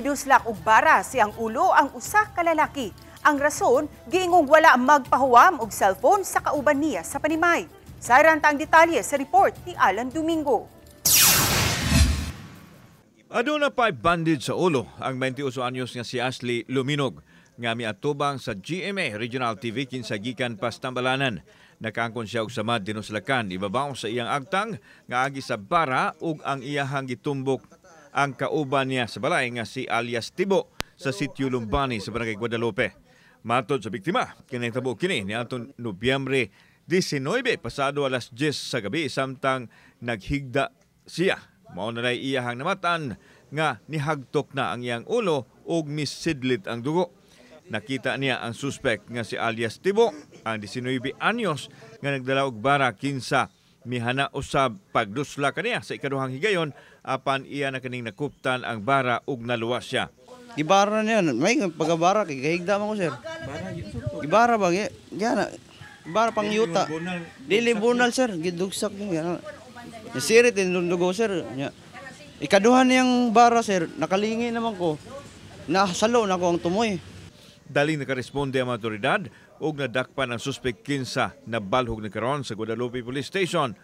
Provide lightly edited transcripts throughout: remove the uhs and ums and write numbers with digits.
Giduslak og bara sa iyang ulo ang usa ka lalaki. Ang rason, giingong wala magpahuwam og cellphone sa kauban niya sa panimay. Sayran ta ang detalye sa report ni Alan Domingo. Aduna pa'y bandage sa ulo ang 28 anyos nga si Ashley Luminog nga miatubang sa GMA Regional TV kinsa gikan pa sa Tambalanan. Nakaangkon siya og samad dinuslakan ibabaw sa iyang agtang nga agi sa bara ug ang iyahang gitumbok ang kauban niya sa balay nga si alias Tibo sa sitio Lumbani sa Barangay Guadalupe. Matod sa biktima, kinahitabo kini niadtong Nobyembre 19 pasado alas 10 sa gabi samtang naghigda siya. Mao na iyahang namatan nga nihagtok na ang iyang ulo ug misidlit ang dugo. Nakita niya ang suspect nga si alias Tibo, ang 19 anyos nga nagdala og bara kinsa mihana usab pagdusla kaniya sa ikaduhang higayon, apan iya na kaning nakuptan ang bara ug naluwas siya. Gibara niya, may pagabara kay gahigda man ko, sir. Gibara ba gi? Yana. Gibara pang yuta. Dili bunal, sir, gidugsak niya. Nasirit din dugo, sir. Nya. Ikaduha niyang bara, sir, nakalingi naman ko. Nasalo na ko ang tumoy. Daling nakaresponde ang mga otoridad ug nadakpan ang suspect kinsa nabalhog na karon sa Guadalupe Police Station.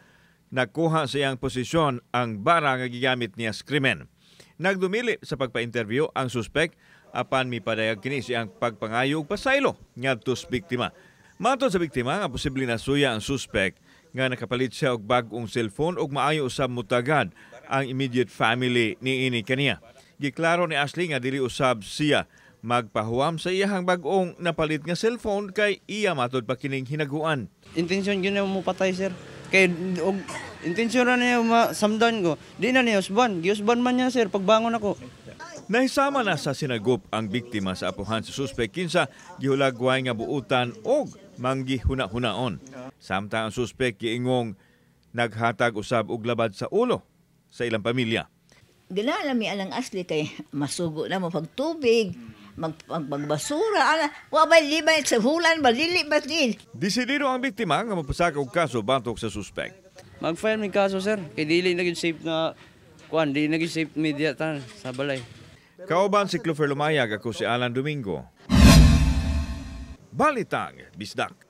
Nakuha sa iyang posisyon ang bara nga gigamit niya sa krimen. Nagdumili sa pagpa-interview ang suspect apan mipadayag kini siyang pagpangayo og pasaylo ngadto sa biktima. Matod sa biktima nga posible na suya ang suspect nga nakapalit siya og bag-ong cellphone ug maayo usab mutagad ang immediate family niini kaniya. Giklaro ni Ashley nga dili usab siya magpahuwam sa iyahang bag-ong napalit nga cellphone kay iya matod pa kining hinaguan. Intensyon gyud mo patay, sir. Kay og intensyon na niya masamdan ko. Di na niya usban, giusban man niya, sir, pagbangon ako. Nahisama na sa sinagup ang biktima sa apuhan sa suspect kinsa gihulagway nga buutan og manggihuna-hunaon. Samtang ang suspect giingong naghatag usab og labad sa ulo sa ilang pamilya. Ginala mi alang asli kay masugo na mo pagtubig, magbasura, ana, wa ba libay sa hulan ba dili ba din. Desidido ang biktima nga mapasaka og kaso batok sa suspect. Mag-file mi kaso, sir. Kay dili na gyud safe na kuan, dili na gyud safe media tan sa balay. Kauban si Clover Lumayag, ako si Alan Domingo. Balitang Bisdak.